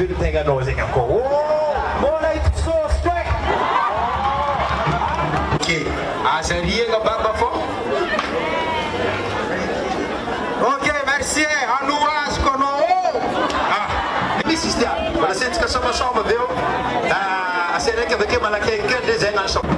velon-tegnanao zegny akao. Oh! Mbola hitako sôsitro e! Ok, aza ariagna baba fô. Ok, merci e, hanoa azoko anao ô! Ah, misy izy ty a, mbola asiantsika sômasôma avy eo, asia raiky avy akeo malaky kely ndray zay hagnano sôma.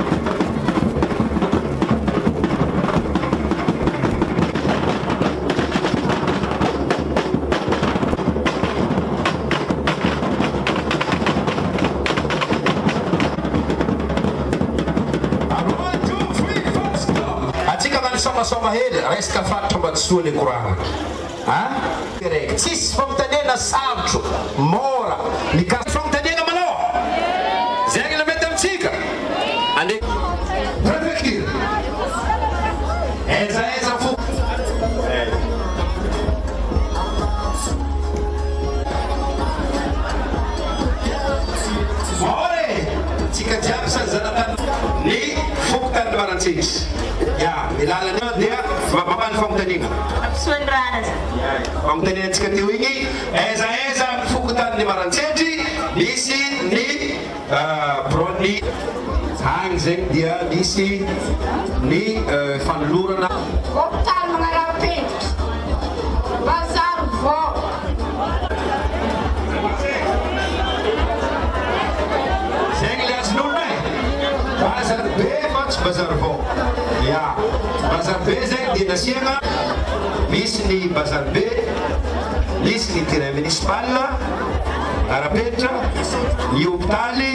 Atsika zany samasama hely resaka faritra Ambatosoa le koragna a! Raiky tsisy fagnontaniana sarotro mora mikasika fagnontaniana malôha zegny le mety amintsika ande. Prefecture aiza aiza fo. Mora e! Tsika jiaby sady zanatany ny fokontany Marantsitry. Ya, ny lalana dia mamaly fagnontaniana. Ampisoandrana. Fagnontaniana antsika teo igny, aiza aiza amin'ny fokontany Marantsitry misy ny biraon'ny. Agny zegny dia misy ny fanolorana. Hopitaly Magnarapendriky, Bazary vao. Zegny le azon'olona e! Bazary be fa tsy bazary vao. Ya, bazary be zegny dia nasiagna, misy ny bazary be, misy ny terrain municipal, Arapenitra, ny hopitaly.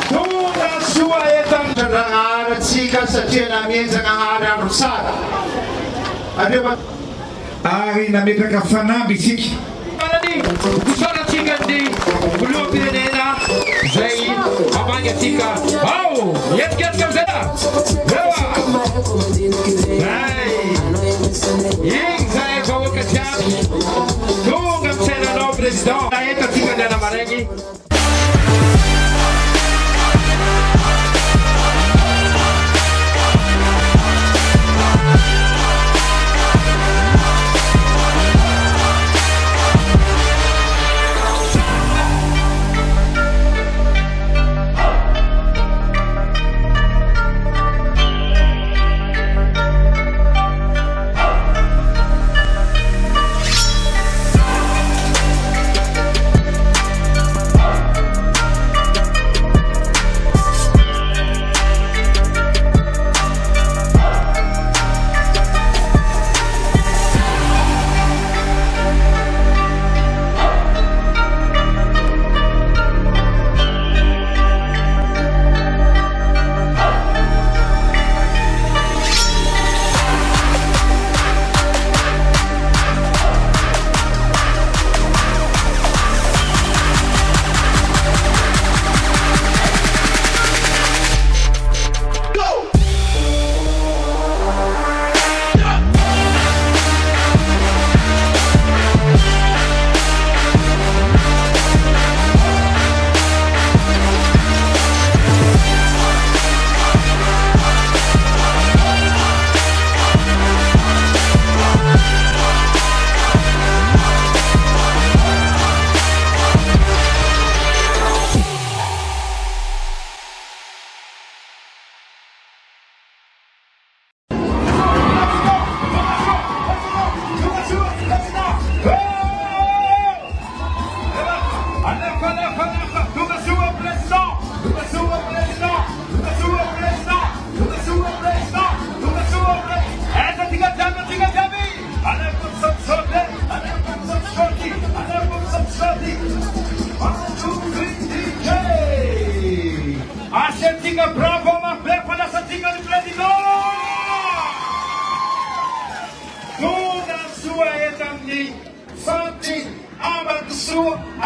Tonga soa eto Andragnahary antsika satria namia-Jagnahary andro tsara. Andriamanitra. Ary nametraka fanamby isika. Farany, isaorantsika ny filoham-pirenena izay mamangy antsika ao. Mihetsiketsika amin'izay ah! Ewa! Zay! Igny zahay vahoaka jiaby tonga mitsaina anao président. Eto antsika ny anamaraigny.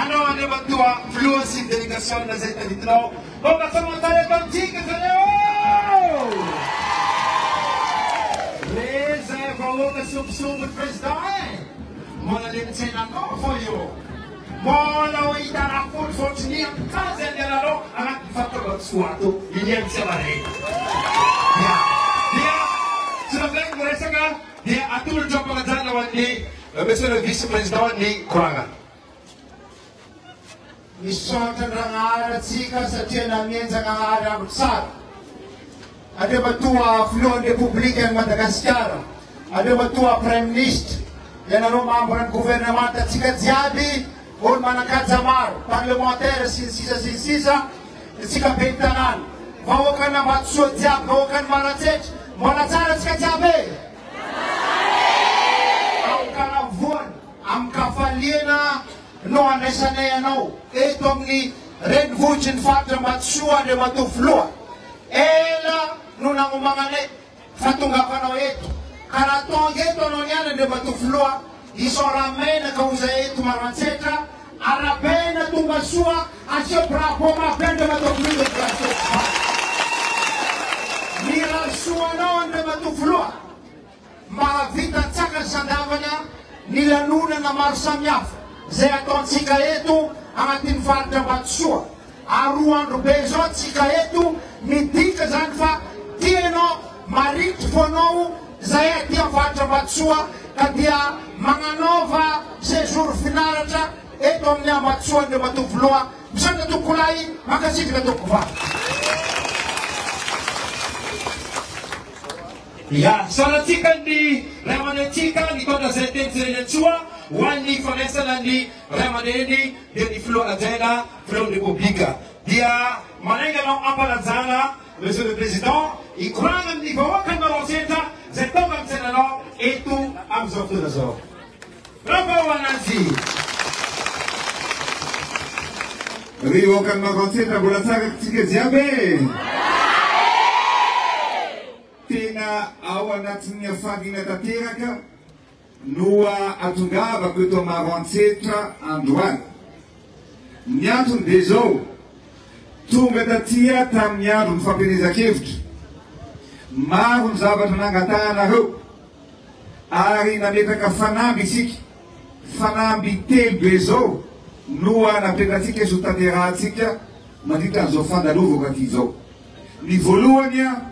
Anao Andriamatoa Filoha sy ny delegasiona izay taritinao. Tonga soamantsara eto amintsika zareo ô! Re zay vahoaka sompisomby ny président e! Mbola le mitsaina anao fô io. Mbola ho hita raha fotry ny ampikazy andehananao agnatin'ny faritra Ambatosoa ato iniany tsy amarena. Ya. Dia tsy navela miresaka dia atolotra am-panajana ho an'ny Monsieur le Vice Président ny koragna. Misaotra an-dragnahary antsika satria namian-jagnahary andro tsara. Andriamatoa Filohan'ny Repoblikan'i Madagasikara, Andriamatoa Praiminisitra, ianareo mambran'ny governemanta antsika jiaby, olo manan-kaja maro, parlemantera sy ny sisa sy ny sisa, antsika ben'ny tanàna, vahoakan'Ambatosoa jiaby, vahoakan'i Maroantsetra, mbola tsara antsika jiaby e! Amin-karavoana, amin-kafaliana no handraisanay anao eto amin'ny renivohitry ny faritra Ambatosoa Andriamatoa Filoha. Ela no nagnomagnanay fa tongavanao eto ka raha tonga eto anao niany Andriamatoa Filoha isaoramenaka ho zay eto Maroantsetra arabena tonga soa asio bravo mafy Andriamatoa Filoha eto Maroantsetra. Mirary soa anao Andriamatoa Filoha. Mahavita antsakany sy andavana ny lanonana maro samihafa izay ataontsika eto anatin'ny faritra Ambatosoa. Ary roa andro be izao tsika eto, midika izany fa tianao, marikitry fonao zahay aty amin'ny faritra Ambatosoa ka dia magnanaova séjour finaratra eto amin'ny Ambatosoa Andriamatoa Filoha. Misaotra tompokolahy, mankasitraka tompokovavy. Ya, sarantsika ny ray aman-drenintsika nitondra izay teny sy reniantsoa ho an'ny fandraisana ny ray aman-dreny dia ny filoha hajaina filohan'ny Repoblika. Dia manainga anao ampanajana Monsieur le Président hikoragna amin'ny vahoakan'i Maroantsetra izay tonga amin'ny anao eto amin'izao fotoana izao. Bravo ho anazy! Ry vahoakan'i Maroantsetra mbola tsara tsika jiaby e! Tena ao anatin'ny hafaliana tanteraka no ahatongavako eto Maroantsetra androany. Ny antony dia izao, tonga taty aho tamin'ny andron'ny fampielezan-kevitra. Maro ny zavatra nangatahanareo ary nametraka fanamby isika, fanamby telo be izao no napetratsika sy hotanterahantsika mandritra an'izao fandalovako aty izao. Ny voalohany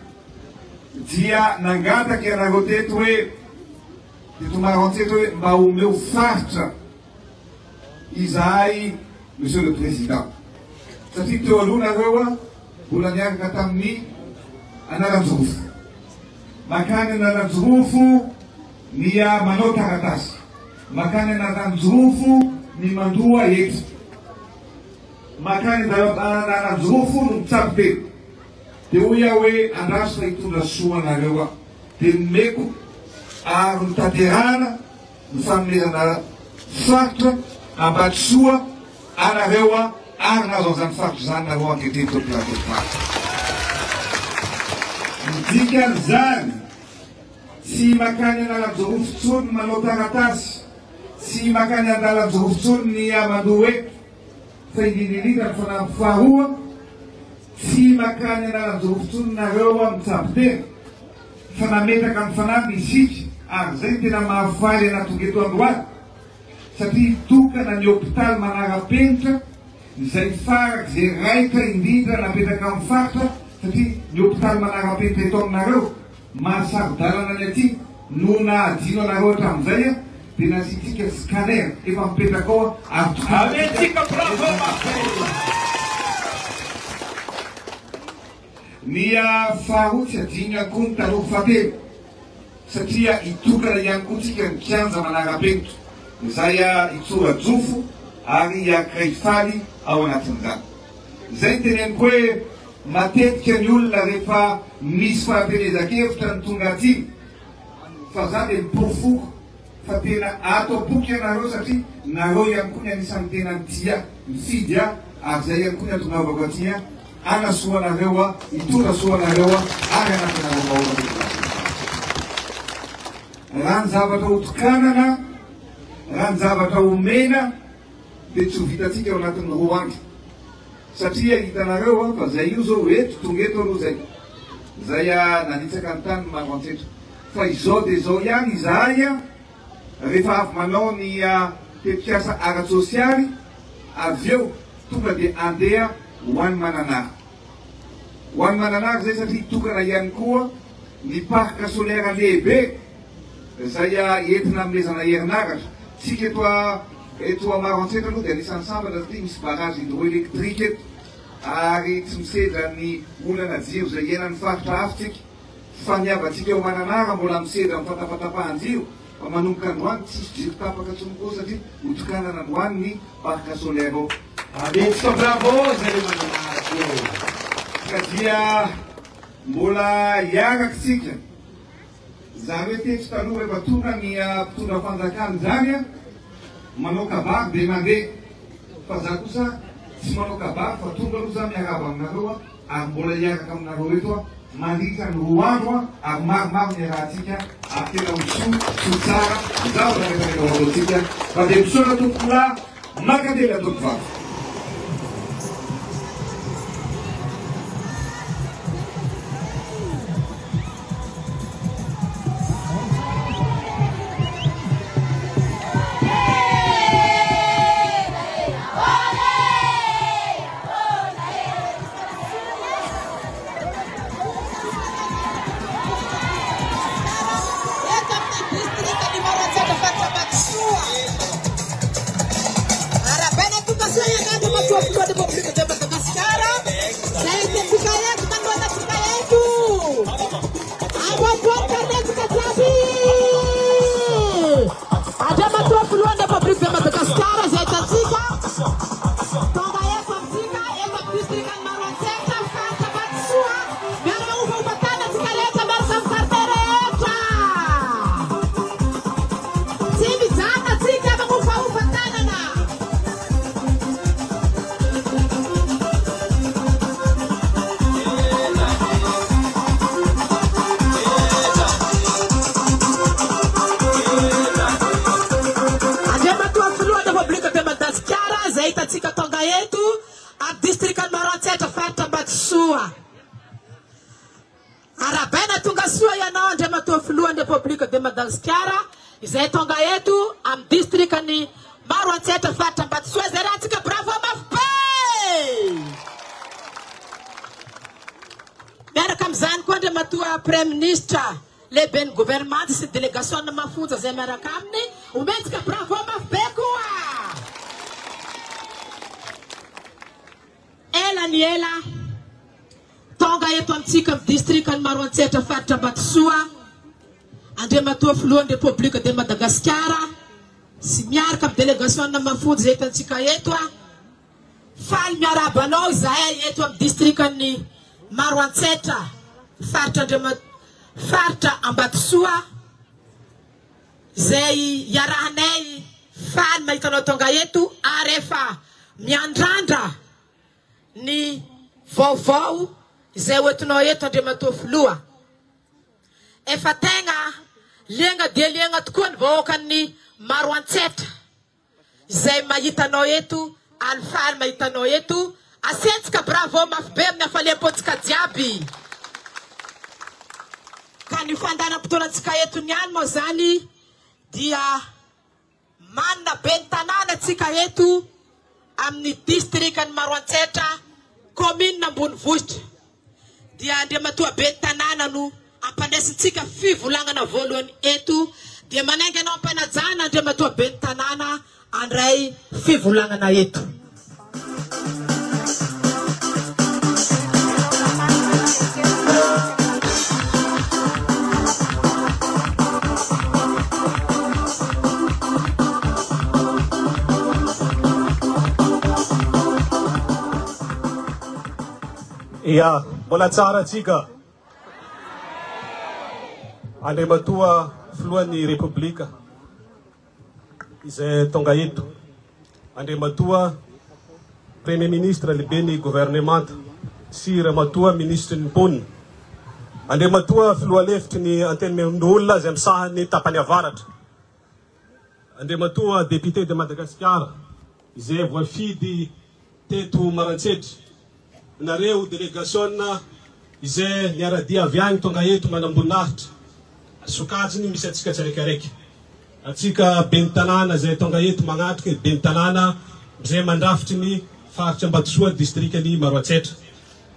dia nangataka ianareo teto hoe, teto Maroantsetra hoe mba omeo faritra izahay Monsieur le Président. Satria teo aloha nareo mbola niaraka tamin'ny Analanjirofo. Makany Analanjirofo ny manao taratasy. Makany Analanjirofo ny mandoa hetra. Mankany Analanjirofo no mitsabo tena. Dia hoy aho hoe andraso fa hitondra soa anareo aho. Dia nomeko ary notanterahana ny fanomezana faritra Ambatosoa anareo aho ary nahazo an'izany faritra izany nareo ankehitriny tompolahy tompovavy. Ny dikan'izany, tsy mankany Analanjirofo intsony manao taratasy, tsy mankany Andalanjirofo intsony ny mandoa hetra, Fa indrindra indrindra ny fanamby faharoa, tsy makany Analanjirofo intsony nareo aho mitsabo tena, fa nametraka ny fanamby isika ary izay no tena mahafaly anah tonga eto androany satria hitokana ny hopitaly manara-penitra izay farak'izay raitra indrindra napetraka amin'ny faritra satria ny hopitaly manara-penitra eto aminareo Mahasaro-dalana ny aty no nahadino anareo hatramin'izay a, dia nasiantsika scanner efa mipetraka ao a, ary tokony Amentsika bravo mafy. Ny faharoa tsy adino ihany koa ny taloha fahatelo satria hitokana ihany koa tsika ny kianja manara-penitra izay hitsora-jofo ary hiakiray faly ao anatin'izany. Izay no teneniko hoe matetika ny olona rehefa misy fampielezan-kevitra no tonga aty fa za dia miporofoko fa tena ato am-poko ianareo satria nareo ihany koa ny anisan'ny tena nitia nifidy ahy ary zay ihany koa ny atongavako aty hanasoa anareo aho, hitondra soa anareo aho ary hanampy anareo vahoaka teto Madagasikara. Raha ny zavatra hotokanana, raha ny zavatra omena. dia tsy ho vitantsika ao anatin'ny 2 andro. Satria hitanareo fa zay io zao eto, tonga eto aloha zay. Zay nanitsaka ny tany Maroantsetra. Fa izao dia izao ihany izahay rehefa avy manao ny tetikasa ara-tsosialy, avy eo tonga dia andeha ho any Mananara. Ho any Mananara izay satria hitokana ihany koa ny parc solaire lehibe izay entina hanomezana herinaratra. Tsika eto eto Maroantsetra aloha dia anisan'ny sambatra satria misy barrage hydroélectrique eto ary tsy misedra ny olana jiro izay iainan'ny faritra hafa tsika. Fa ny havantsika ao Mananara mbola misedra amin'ny fatapatapahan-jiro fa manomboka androany tsisy jiro tapaka intsony koa satria hotokanana androany ny parc solaire ao. Abentsika bravo zareo Mananara e! Ka dia mbola hiaraka isika. Izany hoe teto taloha rehefa tonga ny mpitondra fanjakana izany manao kabary dia mandeha. Fa za kosa tsy manao kabary fa tonga aloha za miarahaba aminareo ary mbola hiaraka aminareo eto aho mandritra ny 2 andro ary maromaro ny iarahantsika ary tena ho soa sy ho tsara ny zavatra rehetra rehetra ho ataontsika. Fa dia misaotra tompokolahy, mankatelina tompovavy. Eto amin'ny distrikan'i Maroantsetra faritra Ambatosoa. Arahabaina tonga soa ianao Andriamatoa Filohan'ny Repoblika de Madagasikara. Izay entintsika eto manoloana antsika eto. Avoavoany karnetsika jiaby. Andriamatoa Filohan'ny Repoblika de Madagasikara izay hitantsika. Tonga eto amintsika eto amin'ny distrikan'i Maroantsetra faritra Ambatosoa. Miara-mahofahofa tany antsika rehetra miaraka amin'ny quartier rehetra. Tsy mijanona tsika mamofahofa tanana. Andriamatoa Filohan'ny Repoblika de Madagasikara izay hitantsika tonga eto amin'ny distrikan'i Maroantsetra faritra Ambatosoa. Arahabaina tonga soa ianao Andriamatoa Filohan'ny Repoblika de Madagasikara izay tonga eto amin'ny distrikan'i Maroantsetra faritra Ambatosoa izay rahantsika bravo mafy be! Miaraka amin'izany koa Andriamatoa Praiminisitra lehiben'ny governemanta sy delegasiona mafonja izay miaraka aminy, omentsika bravo mafy be koa! Ela ny ela, tonga eto amintsika amin'ny distrikan'i Maroantsetra faritra Ambatosoa, Andriamatoa Filohan'ny Repoblika de Madagasikara sy miaraka amin'ny delegasiona mafonja izay hitantsika eto. Faly miarahaba anao izahay eto amin'ny distrikan'i Maroantsetra faritra Andriama faritra Ambatosoa izay iarahanay faly mahita anao tonga eto ary efa miandrandra ny vaovao izay hoentinao eto Andriamatoa Filoha. Efa tegna liagna dia liagna tokoa ny vahoakan'ny Maroantsetra izay mahita anao eto ary faly mahita anao eto. Asiantsika bravo mafy be amin'ny hafaliam-pontsika jiaby. Ka ny fandaharam-potoanantsika eto niany moa zany dia Manana ben'ny tanàna tsika eto amin'ny distrikan'i Maroantsetra, kaominina ambonivohitra. Dia Andriamatoa ben'ny tanàna no ampandraisintsika fivolagnana voalohany eto. Dia manainga anao am-panajana Andriamatoa ben'ny tanàna handray fivolagnana eto. Ya, mbola tsara antsika. Andriamatoa Filohan'ny Repoblika izay tonga eto. Andriamatoa Premier Ministre lehiben'ny governemanta sy Ramatoa Minisitry ny Mponina. Andriamatoa Filoha lefitry ny Antenimierandoholona izay misahan'ny tapany avaratra. Andriamatoa Député de Madagasikara. izay voafidy teto Maroantsetra, nareo delegasiona izay niara-dia avy any tonga eto manamboninahitra, sokajiny misy antsika tsiraikaraiky. Antsika ben'ny tanàna izay tonga eto magnatrika, ben'ny tanàna izay mandrafitry ny faritra Ambatosoa, distrikan'i Maroantsetra.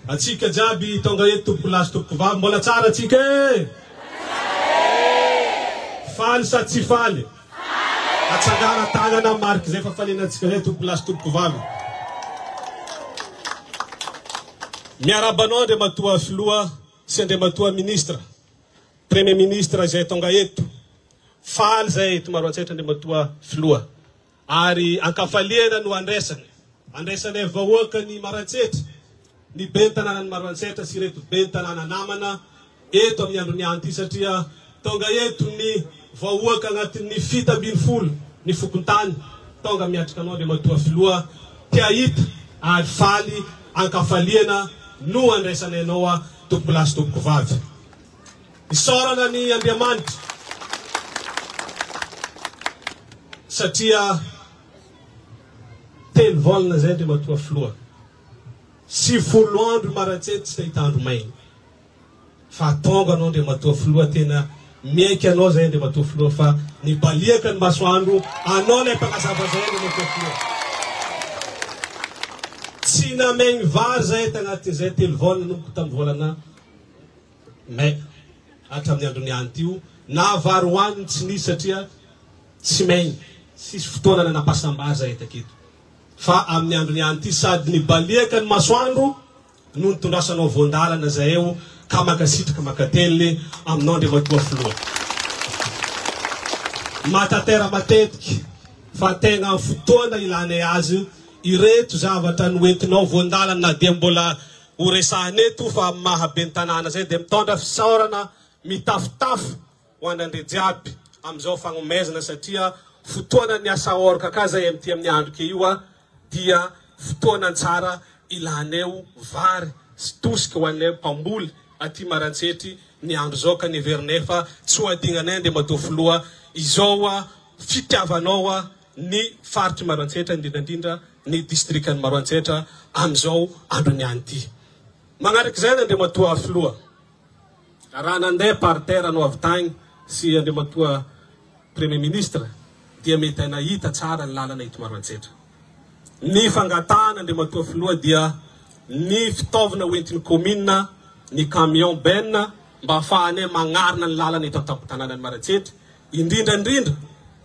Antsika jiaby tonga eto tompoko lahy sy tompoko vavy, mbola tsara antsika e! Faly sa tsy faly? Atsangana tanana marik'izay fafaliana antsika izay tompoko lahy sy tompoko vavy. Miarahaba anao Andriamatoa Filoha sy Andriamatoa Ministra, Premier Ministre izay tonga eto. Faly izay eto Maroantsetra Andriamatoa Filoha. Ary ankafaliana no andraisana. Andraisanay vahoaka ny Maroantsetra, ny ben'ny tanànan'i Maroantsetra sy ireto ben'ny tanàna namana eto amin'ny andron'ny andro ity satria tonga eto ny vahoaka agnatin'ny 17 ny fokontany tonga miatrika anao Andriamatoa Filoha te hahita ary faly ankafaliana no andraisanay anao tompokolahy sy tompokovavy. Isaorana ny Andriamanitra satria telo volana izay Andriamatoa Filoha, 90 andro maraintsena tsy nahita andro maina. Fa tonga anao Andriamatoa Filoha, tena miaiky anao izay Andriamatoa Filoha fa nibaliaka ny masoandro anao ilay mpanazava izay Andriamatoa Filoha. Tsy namaigny vary zahay tagnatin'izay telo volana nanomboka tamin'ny volana Mai hatramin'ny andron'ny anty io na vary hohaniny tsy nisy satria tsy maigny, tsisy fotoana nanapasam-bary zahay taketo. Fa amin'ny andron'ny anty sady nibaliaka ny masoandro no nitondrasanao voan-dalana zahay eo ka mankasitraka mankatelina aminao Andriamatoa Filoha. Matatera matetika fa tegna fotoana ilanay azy ireto zavatra noentinao voan-dalana na dia mbola Ho resahina eto fa amin'ny maha ben'ny tanàna izay dia mitondra fisaorana mitafotafo ho an'Andria jiaby amin'izao fagnomezana satria fotoanan'ny asa orca ka zay amin'ity amin'ny andro ke io dia fotoanan tsara ilaneo vary sy tosika ho anay mpamboly aty Maroantsetry ny andro izao ka neverinay fa tsy ho adignanay Andriamatoa Filoha izao fitiavanao ny faritr'i Maroantsetra indrindra indrindra ny distrikan'i Maroantsetra amin'izao andron'ny any ity. Manaraka izay Andriamatoa Filoha, raha nandeha par terre anao avy tagny sy Andriamatoa Premier Ministre dia mety nahita tsara ny lalana eto Maroantsetra. Ny fangatahana Andriamatoa Filoha dia ny fitaovana hoentin'ny commune, ny camion benne mba ahafahanay magnarina ny lalana eto an-tampon-tanànan'i Maroantsetra, indrindra indrindra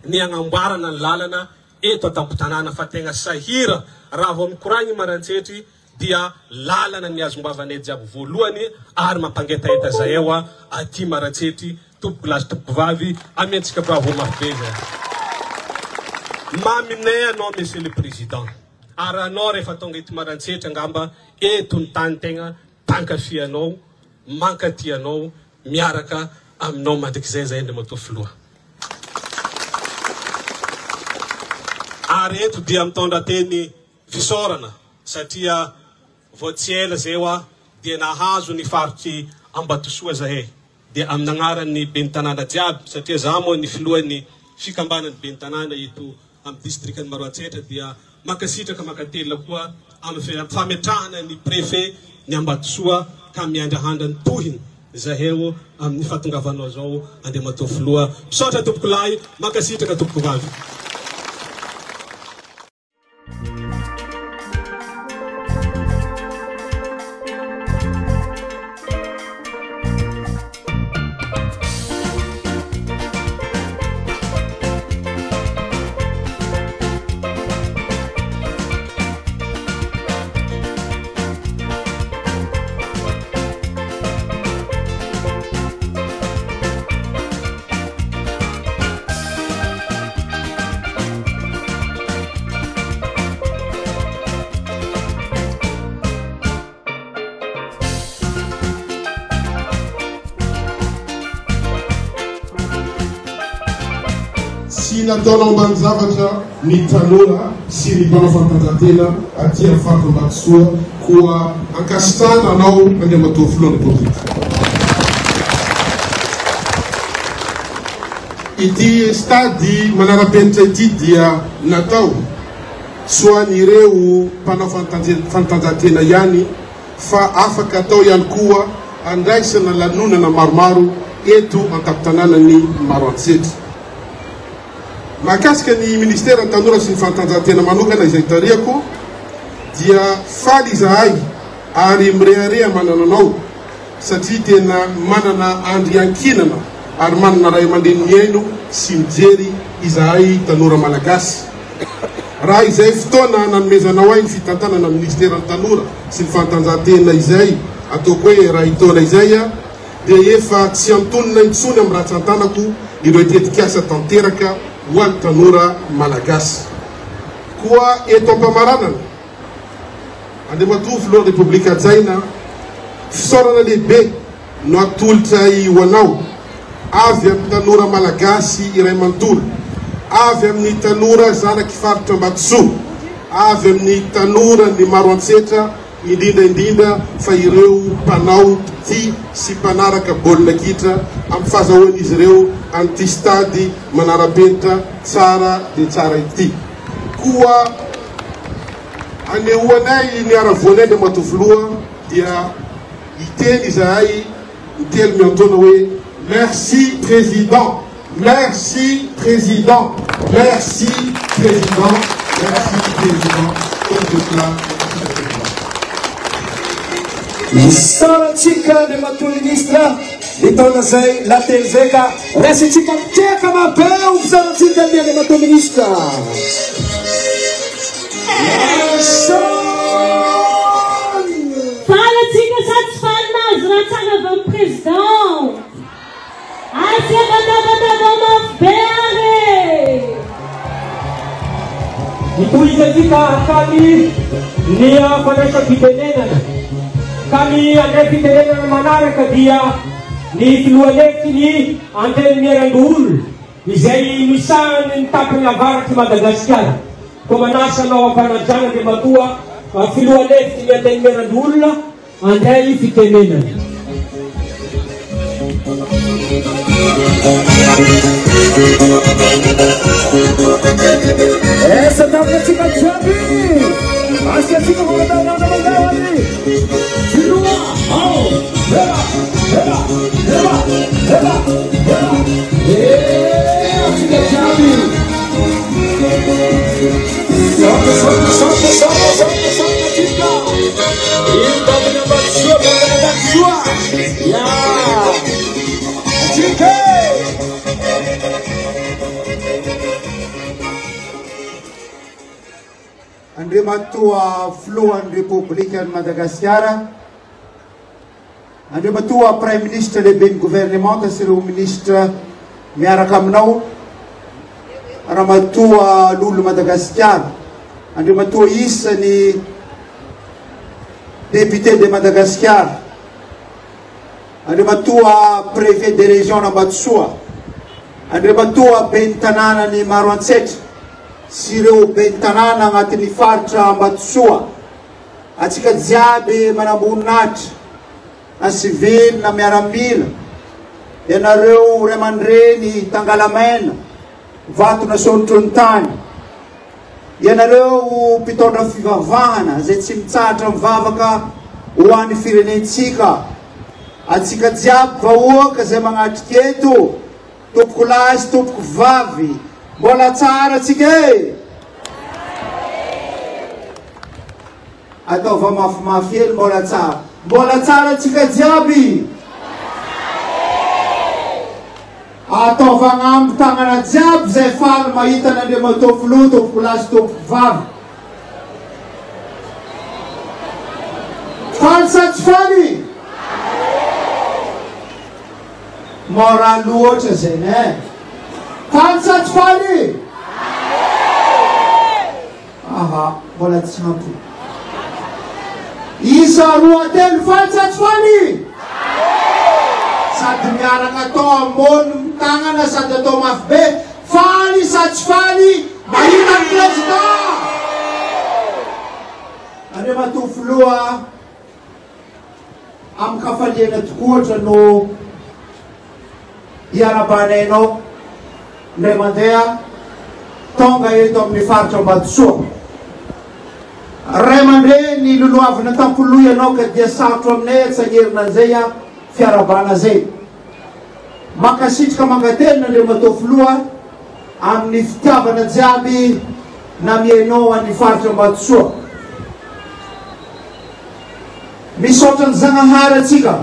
ny hagnamboarana ny lalana eto an-tampon-tanàna fa tegna sahira raha vao mikoragna i Maroantsetry dia lalana ny azom-bavanay jiaby voalohany ary mampangetaheta zahay hoa aty Maroantsetry tompoko lahy sy tompoko vavy amiantsika bravo mafy be zay. Maminay anao monsieur le président ary anao rehefa tonga eto Maroantsetra angamba eto ny tany tegna mpankafy anao mankaty anao miaraka aminao mandrakizay zay Andriamatoa Filoha. Ary eto dia mitondra teny fisaorana satria vao tsy ela zay hoa dia nahazo ny faritry Ambatosoa zahay dia amin'ny agnaran'ny ben'ny tanàna jiaby satria za moa ny filohan'ny fikambanan'ny ben'ny tanàna eto amin'ny distrikan'i Maroantsetra dia mankasitraka mankatelina koa amin'ny fametrahana ny préfet ny Ambatosoa ka miandrahandra ny tohiny zaheo amin'ny fahatongavanao zao Andriamatoa Filoha. Misaotra tompokolahy, mankasitraka tompokovavy. Tsy nataonao ambany zavatra ny tanora sy ny mpanao fanatanjahantena aty amin'ny faritra Ambatosoa koa ankasitrahana anao Andriamatoa Filohan'ny Repoblika. Ity stade manara-penitra ity dia natao. Tsy ho an'ireo mpanao fanatanjahantena ihany fa afaka atao ihany koa andraisana lanonana maromaro eto an-tampon-tanànan'i Maroantsetra. Mahakasika ny Ministeran'ny Tanora sy ny Fanatanjahantena manokana izay tarihako dia faly izahay ary mirehareha manana anao satria tena manana andry iankinana ary manana ray aman-dreny mihaino sy mijery izahay tanora Malagasy. Raha izay fotoana nanomezanao ahy ny fitantanana ny Minisiteran'ny Tanora sy ny Fanatanjahantena izay, ataoko hoe iray taona izay, dia efa tsy antonona intsony amin'ny ratsan-tanako ireo tetikasa tanteraka ho an'ny tanora Malagasy. Koa eto am-pamaranana, Andriamatoa Filohan'ny Repoblika hajaina, fisaorana lehibe no atolotray ho anao, avy amin'ny tanora Malagasy iray manontolo, avy amin'ny tanora zanak'i faritra Ambatosoa, avy amin'ny tanoran'ny Maroantsetra, indrindra indrindra fa ireo mpanao, mpitia sy mpanaraka baolina kitra amin'ny fahazahoan'izy ireo an'ity stade manara-penitra tsara dia tsara ity. Koa anehoanay ny haravoanay Andriamatoa Filoha dia hiteny izahay intelo miantaona hoe Merci Président, Merci Président, Merci Président, Merci Président, Tompokolahy sy Tompokovavy. Isaorantsika Andriamatoa Ministra ny taona izay latelo izay ka raisintsika mitehaka mabe ho fisaorantsika ny Andriamatoa Ministra. Faly antsika sa tsy faly nahazo raha tsara avy amin'ny président? Asia matabataba mafy be ary e! Hitohizantsika hatrany ny fandraisam-pitenenana ka ny handray fitenenana manaraka dia ny filoha lefitry ny Antenimierandoholona izay misahana ny tapany avaratr'i Madagasikara. Koa manasa anao am-panajana Andriamatoa filoha lefitry ny Antenimierandoholona handray fitenenana. Essa tamintsika jiaby asiatsika vokatanana mandeha ary filoha ao ela ela ela ela ela e atsika jiaby Salta, salta, salta, salta, salta, salta, tsika ino tamin'ny Ambatosoa tamin'ny Ambatosoa ya atsika Andriamatoa Filohan'ny Repoblikan'i Madagasikara, Andriamatoa Praiminisitra Lehiben'ny Governemanta sy ireo Minisitra miaraka aminao, Ramatoa Lolo Madagasikara, Andriamatoa isany Député de Madagasikara, Andriamatoa Préfet de Région Ambatosoa, Andriamatoa Ben'ny Tanànan'i Maroantsetra sy ireo Ben'ny Tanàna agnatin'ny faritra Ambatosoa, Antsika jiaby manamboninahitra, na sivily na miaramila, ianareo ray aman-dreny tangalamaina, vato nasondrotry ny tany, ianareo mpitondra fivavahana izay tsy mitsahatra mivavaka ho an'ny firenentsika, antsika jiaby vahoaka izay magnatrika eto, tompoko lahy sy tompoko vavy, mbola tsara tsika e! Ataova mafimafy hely mbola tsara. Mbola tsara tsika jiaby. Ataova agnambo tagnana jiaby zay faly mahita an'Andriamatoa Filoha tompokolahy sy tompokovavy. Faly sa tsy faly? Mora loatra zegny eh. Faly sa tsy faly? Aha, mbola tsy ampy. Isa roa telo, faly sa tsy faly? Sady miaraka atao ambony ny tagnana sady atao mafy be, faly sa tsy faly mahita ny président? Andriamatoa Filoha, amin-kafaliana tokoatra no hiarabanay anao indray mandeha tonga eto amin'ny faritra Ambatosoa. Ray aman-dreny lolohavina tampoloha ianao ka dia sarotro aminay atsangerina an'izay a fiarahabana zay. Mankasitraka mankatelina Andriamatoa Filoha amin'ny fitiavana jiaby namienao an'ny faritra Ambatosoa. Misaotra an'i Zagnahary antsika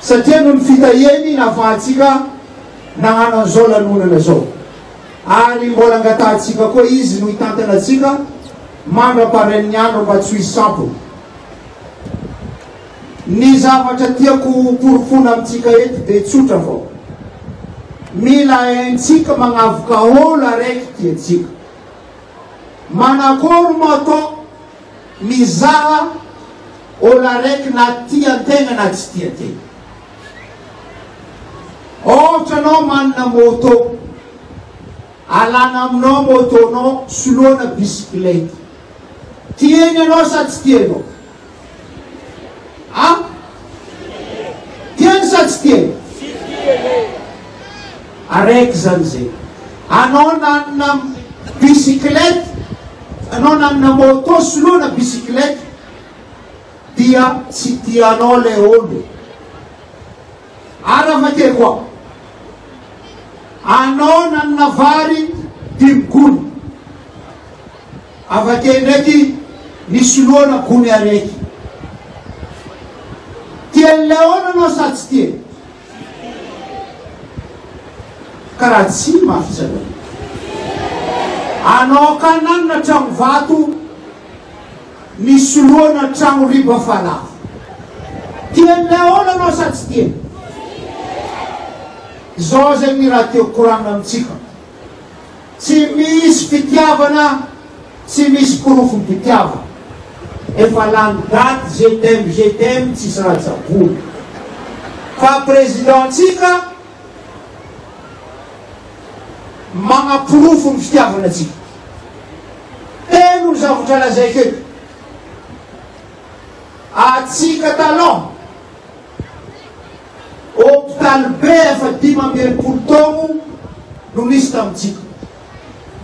satria noho ny fitahiany nahafahantsika nagnano an'izao lanonana zao. Ary mbola angatahantsika koa Izy no hitantana antsika mandra-parain'ny andro mba tsy ho hisy sampona. Ny zavatra tiako ho porofoina amintsika eto dia tsotra vao. Mila haintsika magnavoka olo araiky tiantsika. Manakory moa atao mizaha olo araiky na tian-tegna na tsy tian-tegna. Ohatra anao manana moto, alana aminao moto-nao soloana bisikilety. Tiany anao sa tsy tianao? A? Tiany sa tsy tiany? Araiky zany zay. Anao nanana bisikilety, anao nanana moto soloana bisikilety dia tsy tianao le olo. Ary avake koa, anao nanana vary dimy gony, avake ndraiky nisoloana gony araiky. Tian'ilay olo anao sa tsy tiany? Karaha tsy mafy zalahy. Anao ka nanana tragno vato Nisoloana tragno riba fa lafo. Tian'ilay aona anao sa tsy tiany? Izao zegny ny raha tiako koragnina amintsika. Tsy misy fitiavana tsy misy porofom-pitiavana. Efa lany daty je t'aime je t'aime tsisy raha tsaboina. Fa président-tsika magnaporofo ny fitiavana antsika. Telo ny zavatra lazaiko eto. Atsika taloha, hopitaly be efa 65 taogno no nisy tamintsika.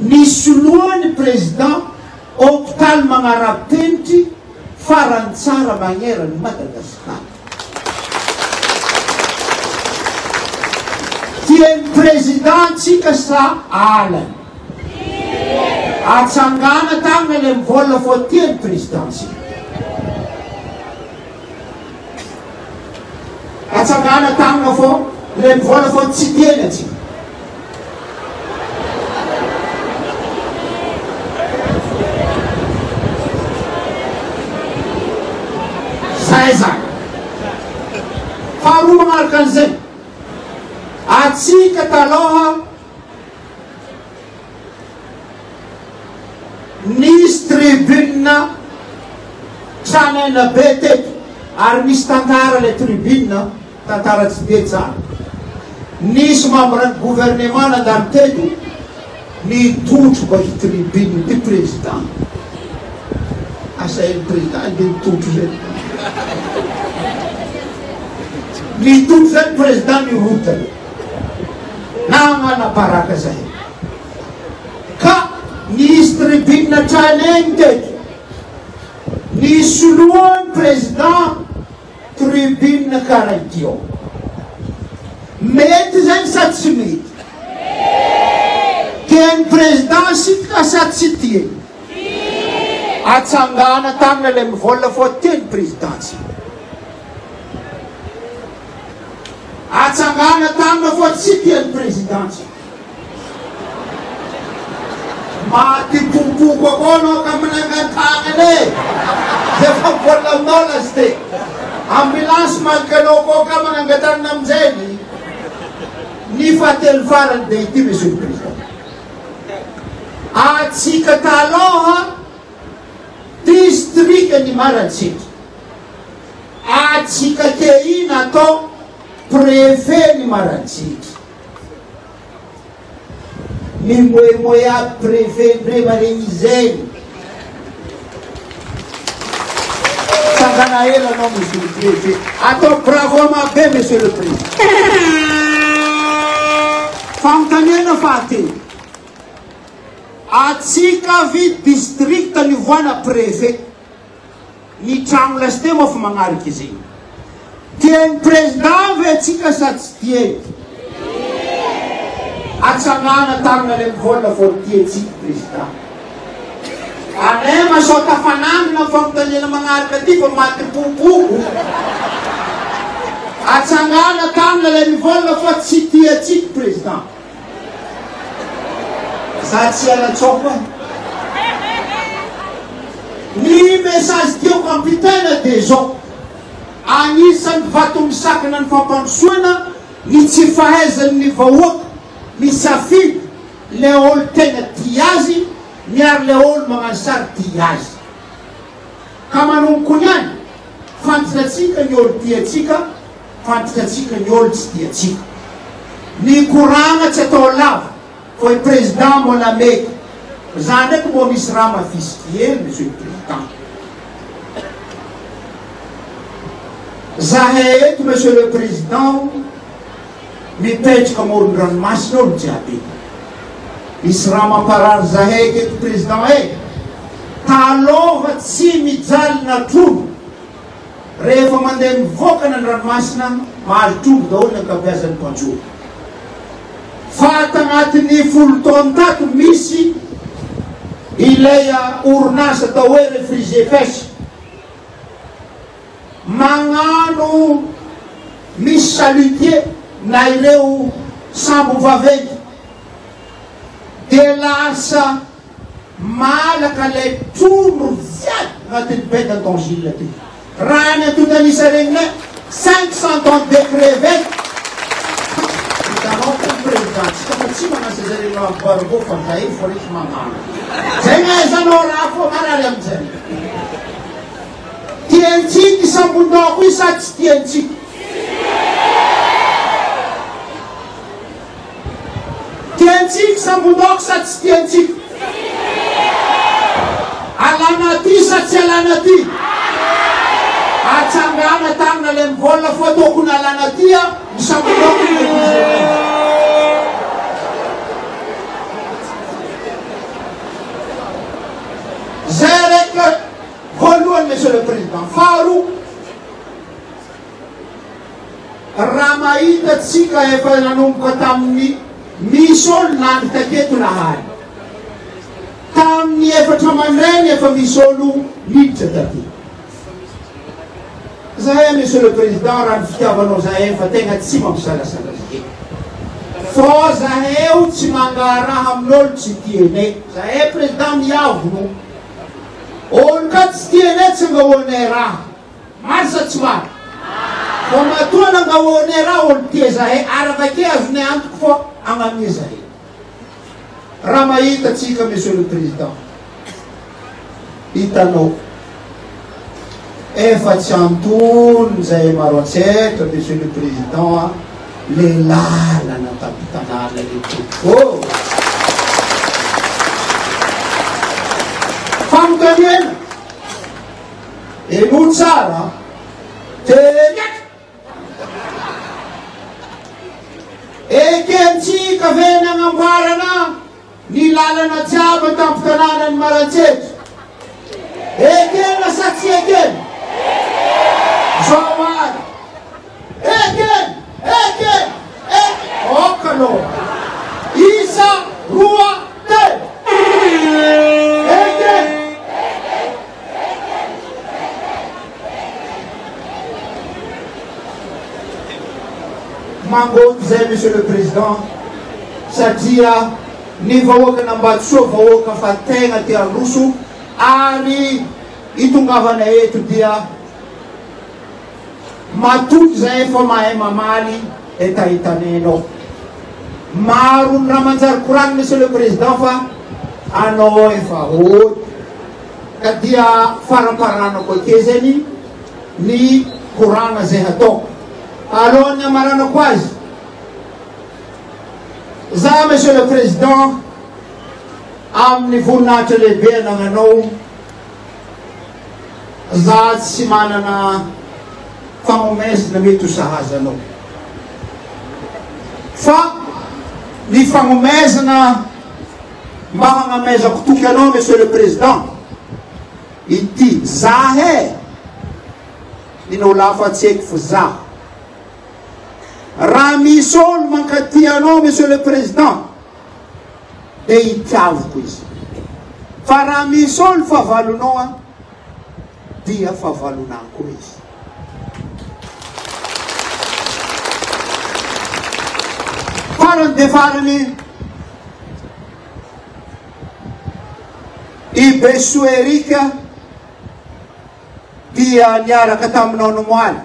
Nisoloany président hopitaly magnara-penitry farany tsara magneran'i Madagasikara. Tian'ny président antsika sa alany? Atsangana tagnana le mivôla fô tian'ny président antsika. Atsangana tagnana fô le mivôla fô tsy tiany antsika. Zay zany. Faharoa magnaraka an'izay, atsika taloha nisy tribune tranaina be teto ary misy tantara ilay tribune. Tantara tsy dia tsara. Nisy membre ny gouvernement nandalo teto nitotro mba hi tribune ty président. Asain'ny président andeha nitotro zay. Nitotro zay ny président nirodana. Nagnana baraka zahay. Ka nisy tribune tranainy teto. Nisoloan'ny président Tribune kara ity ao. Mety zany sa tsy mety? Tian'ny président sitraka sa tsy tiany? Atsangana tagnana ilay mivôla fô tian'ny président tsy. Atsangana tagnana fô tsy tian'ny président tsy. Maty pompoko avao anao ka manangan-tagnana e! Zay fa mbola aminao lasite. Ambulance maliky anao koa ka manangan-tagnana amin'izay ny ny fahatelo farany dia ity Monsieur le Président. Atsika taloha district ny Marantsika. Atsika key natao préfet ny Marantsika. Mimoemoe aby préfet ndre maregny izegny. Tsangana ela anao monsieur le préfet. Atao bravo mabe monsieur le préfet. Fanontaniana fahatelo. Atsika avy district nivoana préfet. Ny tragno lasite moa fa magnariky zegny. Tian'ny président ve atsika sa tsy tiany? Atsangana tagnana le mivolagna fô tiantsika président. Anay ma sao tafanangana am fanontaniana magnaraka ty fa maty popoko. Atsangana tagnana le mivolagna fa tsy tiantsika président. Za tsy hiala-tsôko e. Ny message tiako ampitaina dia izao, anisan'ny vato misakana ny fampandrosoana ny tsy fahaizan'ny vahoaka misafidy le olo tena tia azy miaro le olo magnano sary tia azy. Ka manomboko niany, fantatratsika ny olo tia antsika, Fantatsika ny olo tsy tiantsika. Ny koragna tsy atao lava fa i président mbola mety. Za ndraiky mbô misy raha mafisiky hely monsieur le président. Zahay eto monsieur le président mipetraka amoron-dranomasina olo jiaby. Misy raha mamparary zahay eto président e. Talôha tsy mijaly na trondro. Rehefa mandeha mivoaka ny an-dranomasina, mahazo trondro daholo ny ankabeazan'ny mpanjono. Fa tagnatin'ny folo taona tato misy ilay orinasa atao hoe Refrigé Pêche magnano misy chalutier na ireo sambo vaventy dia lasa Malaka ilay trondro jiaby agnatin'ny baie d'Antongil aty. Raha ny antontan'isa regninay, 500 tonnes de crevettes. Hitanao koa ny président-tsika fa tsy magnasa zay regninao amin'ny barbeau fa zay fô resy magnano. Zay gn'ahaizanao raha fô marary aminjay. Tiantsika i sambon-daoko io sa tsy tiantsika? Tiantsika sambondoko sa tsy tiantsika? Alana aty sa tsy alana aty? Atsangana tagnana le mivolagna fa tokony alana aty a ny sambondoko ny refrigeré. Zay raiky voalohany Monsieur le Président. Faharoa, Raha mahita tsika efa nanomboka tamin'ny misy olo nandry taketo lahary. Tamin'ny efatra mandrainy efa misy olo niditra taty. Zahay Monsieur le Président raha ny fitiavanao zahay efa tegna tsy mampisalasala zahay. Fô zahay tsy mangaharaha amin'olo tsy tianay. Zahay Président miavono. Olo ka tsy tianay tsy angahoanay raha. Maro sa tsy maro? Fa matoa nangahoanay raha olo tia zahay ary avake azonay antoko fa agnamia zahay. Raha mahita tsika Monsieur le Président, hitanao efa tsy antonony zahay Maroantsetra Monsieur le Président a, le lalana tampon-tanàna le tompoko ô. Fanontaniana. Henoy tsara an! Teny Ekentsika ve ny agnamboarana ny lalana jiaby an-tampon-tanànan'i Maroantsetra? Ekena sa tsy ekena? Zao ary. Ekena! Ekena! Ekena! Ok aloha. Isa, roa, telo. Ekena! Mangoty zay Monsieur le Président satria ny vahoakan'Ambatosoa vahoaka fa tegna te handroso ary itongavana eto dia matoky zahay fa mahay mamaly hetahetanay anao. Maro ny raha manjary koragny Monsieur le Président fa anao efa hody. Ka dia faramparana koa zegny ny koragna zay hataoko. Alohan'ny hamaranako azy, za Monsieur le Président, amin'ny voninahitra lehibe anagnanao, za tsy manana fagnomezana mety ho sahaza anao. Fa ny fagnomezana. Mba hagnamezako toky anao Monsieur le Président, ity zah e! Ninao lafa tsy haiko fo zah. Raha misy olo mankaty anao Monsieur le Président, dia itiaviko izy. Fa raha misy olo fahavalonao an, dia fahavalonah koa izy. Farany dia farany, i Besoa Eric dia niaraka taminao nomoaly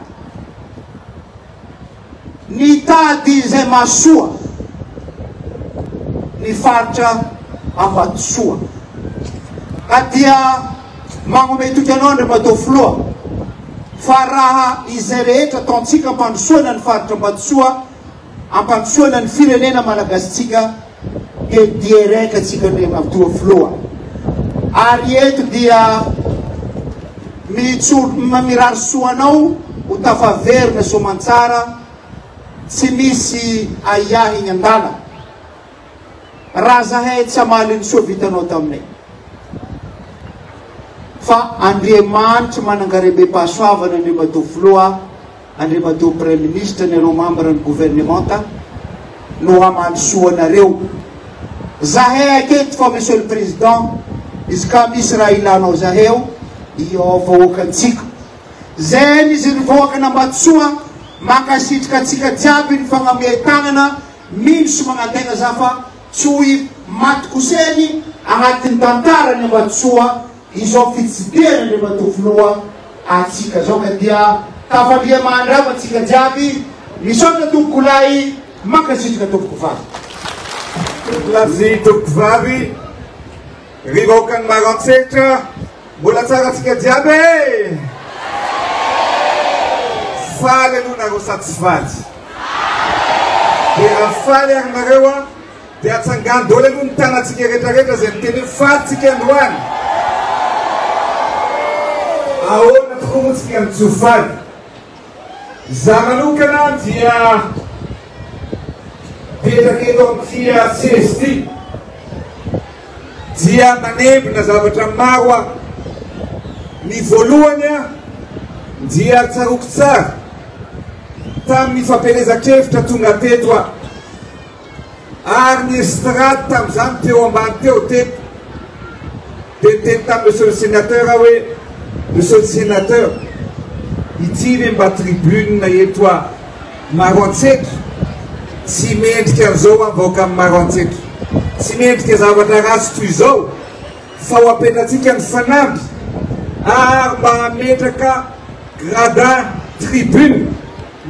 nitady izay mahasoa ny faritra Ambatosoa. Ka dia magnomey toky anao Andriamatoa Filoha fa raha izay rehetra ataontsika ampandrosoana ny faritra Ambatosoa, ampandrosoana ny firenena Malagasintsika dia direct antsika Andriamatoa Filoha. Ary eto dia mitsor mirary soa anao ho tafaverina soamantsara tsy misy ahiahy eny an-dalana. Raha zahay tsy hamaly ny soa vitanao taminay. Fa Andriamanitry manangarem-be-pahasoavana Andriamatoa Filoha, Andriamatoa Praiminisitra, nareo membre ny gouvernementa no hamaly soa anareo. Zahay aketo fa Monsieur le Président, izy ka misy raha ilanao zahay ao, io vahoakantsika. Zay izy ny vahoakan'Ambatosoa, mankasitraka antsika jiaby ny fagnamia tagnana, mino sy magnantegna za fa tsy ho maty kosehiny agnatin'ny tantaran'i Ambatosoa Izao fitsidihana Andriamatoa Filoha atsika zao ka dia tafandria mahandrava tsika jiaby, misaotra tompokolahy, mankasitraka tompokovavy. Tompokolahy sy tompokovavy, ry vahoakan'i Maroantsetra, mbola tsara tsika jiaby e! Faly aloha nareo sa tsy faly? Dia raha faly ary nareo an, Dia atsangano daholo aloha ny tanantsika rehetra rehetra izay miteny hoe faly tsika androany. Ahoana tokoa moa tsika no tsy ho faly? Za manokana dia mipetraka eto amin'ity seza ity dia manembona zavatra maro aho. Ny voalohany dia tsaroako tsara tamin'ny fampielezan-kevitra tonga teto aho. Ary ny estrade tamin'izany teo ambany teo teto. Dia niteny tamin'i Monsieur le Sénateur aho hoe, Monsieur le Sénateur, ity ve mba tribune eto a Maroantsetra? Tsy mendrika an'izao aho vahoakan'i Maroantsetra. Tsy mendrika zavatra ratsy toy izao fa ho apetratsika ny fanamby ary mba hametraka gradin tribune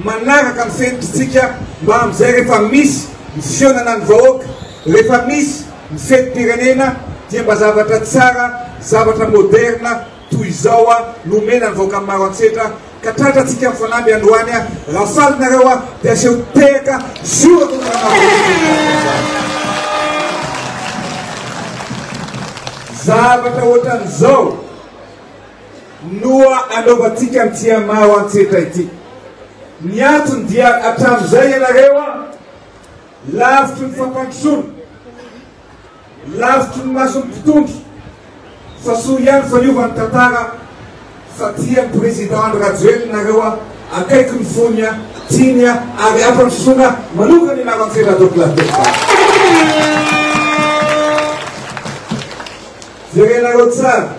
manaraka ny fenitritsika mba amin'izay rehefa misy ny fihaonana ny vahoaka, rehefa misy ny fetim-pirenena dia mba zavatra tsara, zavatra moderna toy izao no omena ny vahoakan'i Maroantsetra ka tratrantsika mifanamby androany raha faly nareo dia aseho tehaka zorako ny raha Zavatra ohatran'izao no anaovantsika an'ity Maroantsetra ity. Ny antony dia hatramin'izay ianareo lavitry ny fampandrosoana, lavitry ny mason'ny mpitondra, fa soa ihany fa niova ny tantara fa tia ny Président Andry Rajoelina nareo, akaiky ny fony, tiany ary hampandrosoana manokana i Maroantsetra Tompokolahy Tompokolahy. Jerenareo tsara.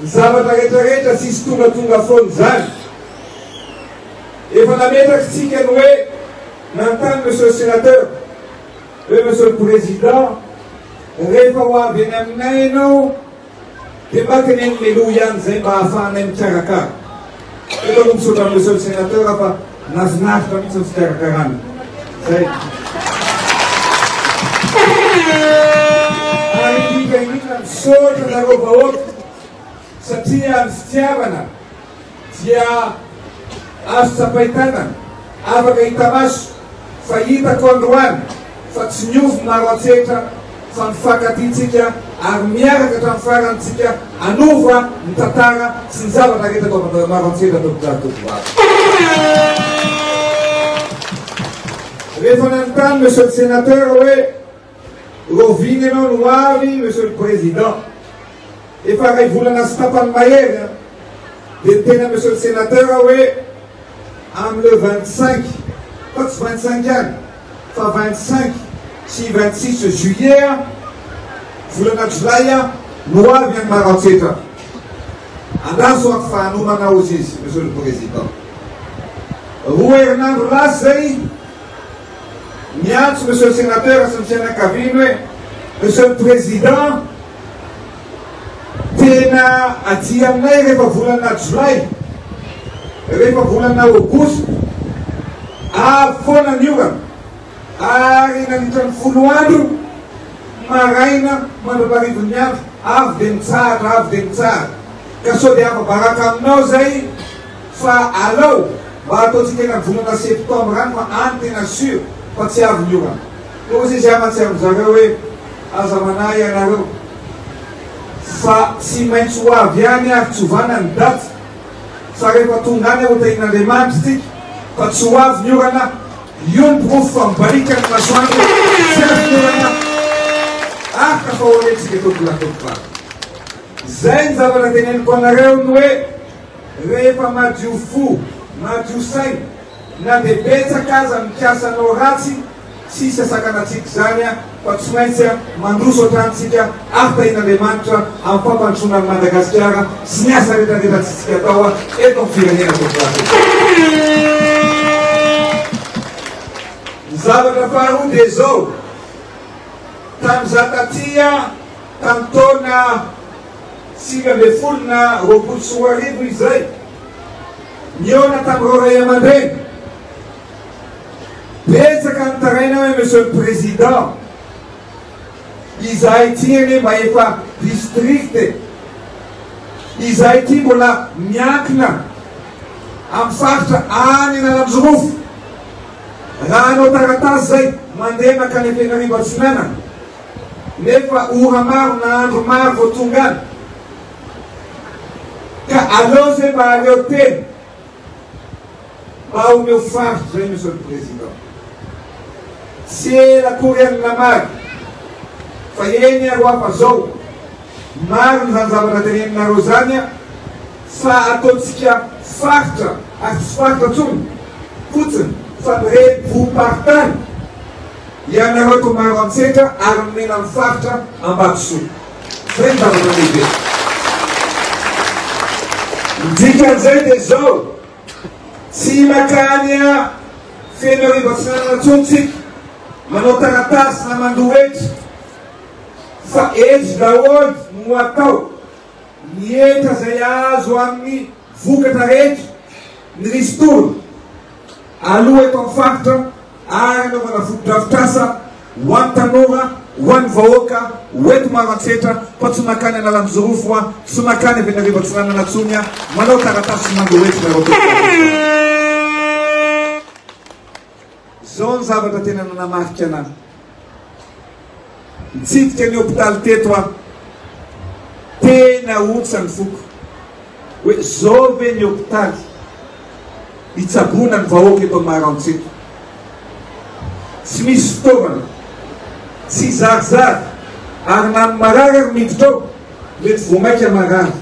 Ny zavatra rehetra rehetra tsisy tongatonga foana izany. Efa nametraky tsika ny hoe nanontany Monsieur le Sénateur hoe Monsieur le Président rehefa ho avy eny aminay ianao dia mba teneno mialoha ihany izay mba ahafahanay mikarakara. Eto aloha misaotra an'i Monsieur le Sénateur fa nahafinaritra mihitsy ny fikarakarana. Zay. Ary indrindra indrindra misaotra anareo vahoaka satria ny fitiavana dia azo tsapain-tanana, afaka hita maso fa hitako androany fa tsy miovy maro antsetra fa mifankatia tsika ary miaraka hatramin'ny farany tsika hanova ny tantara sy ny zavatra rehetra atao maro antsetra tompokolahy tompovavy. Rehefa nanontany Monsieur le Sénateur hoe. Rahoviana ianao no ho avy Monsieur le Président? Efa iray volana sy tapany mahery an! Dia niteny Monsieur le Sénateur aho hoe amin'ny le 25, fa tsy 25 ihany fa 25 sy 26 juillet an, volana jolay an, no ho avy any Maroantsetra. Andraso aho fa hanomana hozy izy Monsieur le Président. Roa herinandro lasa izay, niantso Monsieur le Sénateur sy ny fianakaviany hoe Monsieur le Président, Tena aty aminay rehefa volana jolay, rehefa volana aogositra, avy foana ny orana ary nandritra ny folo andro, maraina mandra-paharivin'ny andro, avy dia mitsahatra, avy dia mitsahatra. Ka sao dia afa-baraka aminao izay fa alao mba ataontsika any amin'ny volana septembre any fa any tena sur fa tsy avy ny orana. Dia hoy izy amantsy amin-jareo hoe, Aza manahy ianareo, fa tsy maintsy ho avy any ary tsy ovana ny daty, fa rehefa tonga any ho tahin'Andriamanitra isika, fa tsy ho avy ny orana, io ny porofo fa mibaliaka ny masoandro, tsy avy ny orana, ary tafahoana isika tompolahy tompovavy. Izay ny zavatra teneniko anareo ny hoe, rehefa madio fo, madio saina, na dia betsaka aza mikasa anao ratsy, Tsy hisy hasakana antsika izany fa tsy maintsy mandroso hatrany tsika ary tahian'Andriamanitra amin'ny fampandrosoana an'i Madagasikara sy ny asa rehetra rehetra tsitsika atao eto amin'ny firenena tompolahy. Ny zavatra faharoa dia izao, tamin'izaho taty tamin'ny taona 19 na 2020 izay, nihaona tamin'ireo ray aman-dreny, Betsaka ny taraina hoe Monsieur le Président, izahay ity anie mba efa district e! Izahay ity mbola miankina amin'ny faritra any Analanjirofo. Raha hanao taratasy izay, mandeha mankany Fenoarivo Atsinanana, nefa ora maro na andro maro vao tonga any. Ka aleo izay mba aleo tena. Mba omeo faritra zay Monsieur le Président. Tsy ela akory any namaly fa eny ary hoa fa zao marina zany zavatra teneninareo zany a fa ataontsika faritra ary tsy faritra tsony fotsiny fa ny renivohim-paritany ianareo eto Maroantsetra ary nomena ny faritra Ambatosoa. Zay ny zavatra lehibe. Ny dikan'izay dia izao, tsy makany Fenoarivo Atsinanana intsony tsika, manao taratasy na mandoa hetra, fa eto daholo no atao ny hetra izay azo amin'ny vokatra rehetra, ny ristourne aloa eto amin'ny faritra, ary anaovana fotodrafitrasa ho an'ny tanora, ho an'ny vahoaka, ho eto Maroantsetra, fa tsy makany Analanjirofo an, tsy makany avy any Arivo Atsinanana tsony an, manao taratasy mandoa hetra nareo tompoko. Zao ny zavatra tena nanamarika anah. Nitsidika ny hopitaly teto aho. Tena ontsa ny foko. Hoe zao ve ny hopitaly hitsaboana ny vahoaka eto Maroantsetra? Tsy misy fitaovana, tsy zarizary ary na ny marary ary miditra ao mety vao maika marary.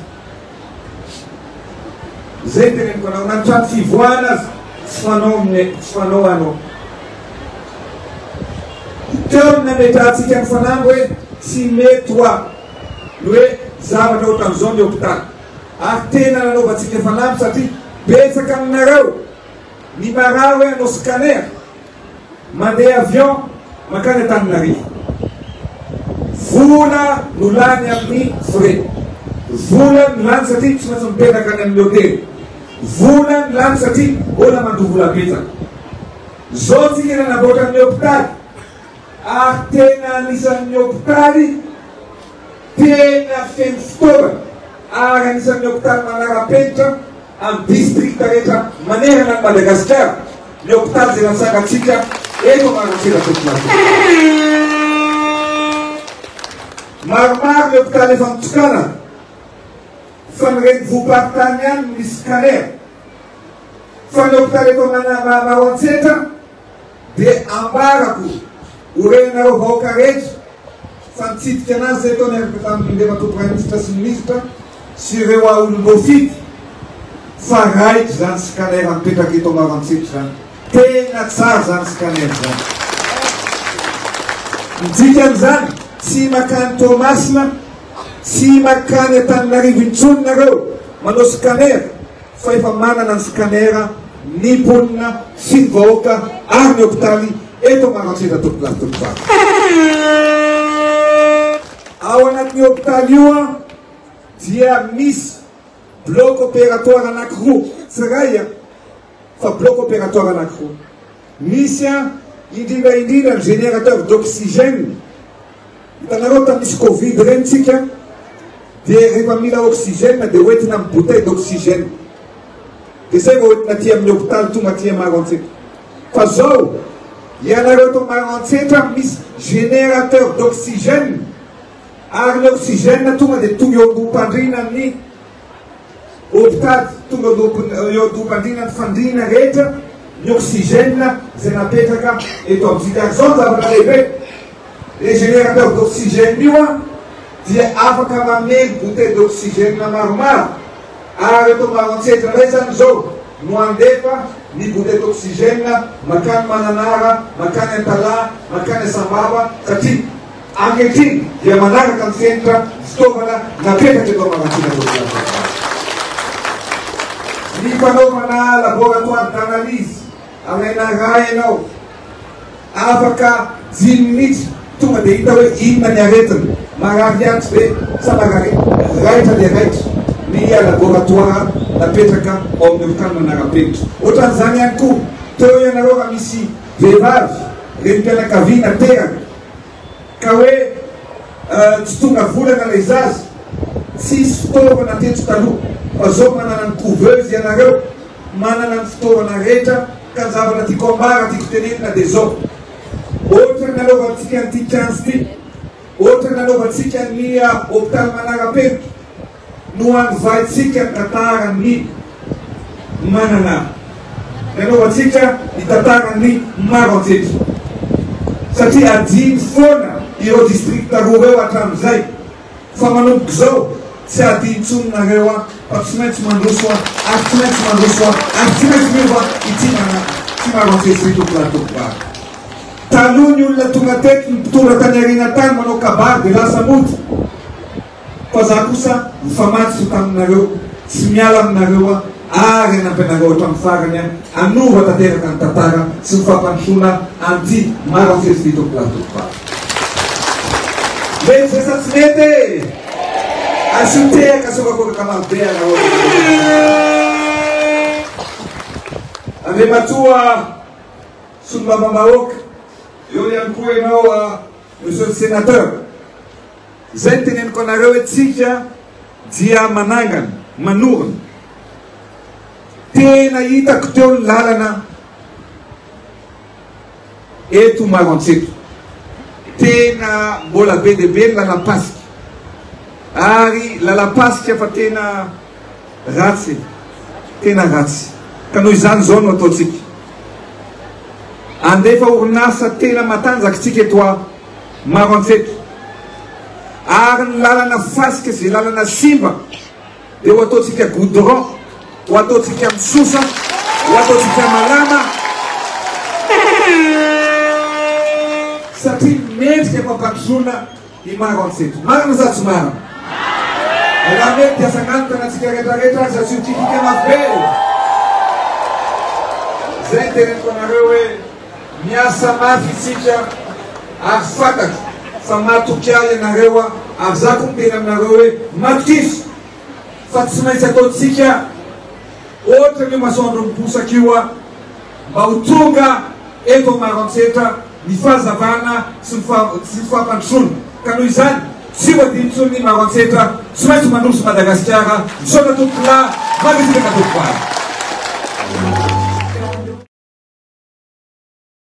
Zay ny teneniko anao, na ny trano fivoahana aza tsy fanao amin'ny tsy fanao anao. Teo ny nametrahantsika ny fanamby hoe tsy mety hoa ny hoe zavatra ohatran'izao ny hopitaly. Ary tena nanaovantsika fanamby satria betsaka aminareo ny marary hoe hanao scanner, mandeha avion mankany Antananarivo. Vola no lany amin'ny frais. Vola no lany satria tsy maintsy mipetraka any amin'ny hotely. Vola no lany satria mbola mandoa vola betsaka. Zao tsika nanamboatra ny hopitaly ary tena anisan'ny hopitaly tena feno fitaovana ary anisan'ny hopitaly manara-penitra amin'ny distrikta rehetra manerana an'i Madagasikara ny hopitaly izay natsangantsika eto Maroantsetra Tompolahy. Maromaro ny hopitaly efa nitokanana fa ny renivohi-paritany ihany no misy scanner. Fa ny hopitaly eto Maroantsetra dia ambarako ho renareo vahoaka rehetra. fa nitsidika anazy zay tao niaraka tamin'ny Andriamatoa Praiminisitra sy Minisitra sy ireo olom-boafidy fa raitra izany scanner mipetraka eto Maroantsetra izany. Tena tsara izany scanner izany. Ny dikan'izany, tsy makany Toamasina, tsy makany Antananarivo intsony nareo manao scanner fa efa manana ny scanner ny mponina sy ny vahoaka ary ny hopitaly eto Maroantsetra tompokolahy tompovavy. Ao anatin'io hopitaly io dia misy bloc opératoire anankiroa, tsy iray an, fa bloc opératoire anankiroa. Misy an, indrindra indrindra ny générateur d'oxygène. Hitanareo tamin'ny nisy covid ireny tsika dia rehefa mila oxygène dia hoentina amin'ny bouteille d'oxygène. Dia zay vao hoentina aty amin'ny hopitaly tonga aty Maroantsetra. Fa zao, ianareo eto Maroantsetra misy générateur d'oxygène ary ny oxygène tonga dia tonga eo andoham-pandriana ny hopitaly, tonga eo andoham-pandriana ny fandriana rehetra ny oxygène izay napetraka eto amintsika. Ary zao ny zavatra lehibe, le générateur d'oxygène io an dia afaka mamely bouteille d'oxygène maromaro ary eto Maroantsetra indray zany zao no handefa ny bouteille d'oxygène makany Mananara, makany Antalaha, makany Sambava satria ankehitriny dia manaraka ny fenitra fitaovana napetraka eto Maroantsetra Toamasina. Ny fanaovana laboratoire d'analyse alaina rà ianao Afaka dimy minitra tonga dia hita hoe inona ny aretina, marary aty ve sa marary raitra dia raitra ny laboratoire napetraka ao amin'ny hopitaly manara-penitra. Ohatran'izany ihany koa teo ianareo raha misy vehivavy renim-pianakaviana teraka ka hoe tsy tonga volana ilay zaza, tsisy fitaovana teto taloha fa zao manana ny couveuse ianareo, manana ny fitaovana rehetra ka ny zavatra tiako ambara, tiako tenenina dia izao, ohatra ny nanaovantsika an'ity kianja ity, ohatra ny nanaovantsika ny hopitaly manara-penitra, no hanovaintsika ny tantaran'ny Mananara, ny hanaovantsika ny tantaran'ny Maroantsetra, satria adino foana ireo distrikta roa ireo hatramin'izay. Fa manomboka izao tsy ady intsony nareo a fa tsy maintsy mandroso a ary tsy maintsy mandroso a ary tsy maintsy miova ity mana tsy maroantsetra ity tompolahy tompovavy. Taloha ny olona tonga teto ny mpitondra tany aoriana tany manao kabary dia lasa mody fa za kosa mifamatotra taminareo tsy miala aminareo a ary hanampy anareo hatramin'ny farany a hanova tanteraka ny tantara sy ny fampandrosoana an'ity Maroantsetra ity tompolahy tompovavy. Mety ve sa tsy mety e? Asio tehaka sy horakoraka maro be ianareo. Andriamatoa Solombavambahoaka, eo ihany koa ianao Monsieur le Sénateur. Izay no teneniko anareo hoe tsika dia manangana, manorina. Tena hitako teo ny lalana eto Maroantsetra. Tena mbola be dia be ny lalam-pasika. Ary lalam-pasika fa tena ratsy e. Tena ratsy. Ka noho izany izao no ataontsika. Andefa orinasa tena matanjaka isika eto Maroantsetra. Ary ny lalana fasika izay lalana simba dia ho ataontsika goudron, ho ataontsika misosa, ho ataontsika malama, satria mendrika fampandrosoana i Maroantsetra. Marina sa tsy marina? Raha mety dia asangano tanantsika rehetra rehetra ary asio kikika mafy be. Zay ny teneniko anareo hoe miasa mafy isika ary fantatro fa matoky ahy ianareo ary za koa miteny aminareo hoe matokisa fa tsy maintsy ataontsika ohatran'io masoandro miposaka io mba ho tonga eto Maroantsetra ny fahazavana sy ny fampandrosoana ka noho izany tsy ho adino intsony Maroantsetra, tsy maintsy mandroso Madagasikara, misaotra tompokolahy, mankasitraka tompokovavy.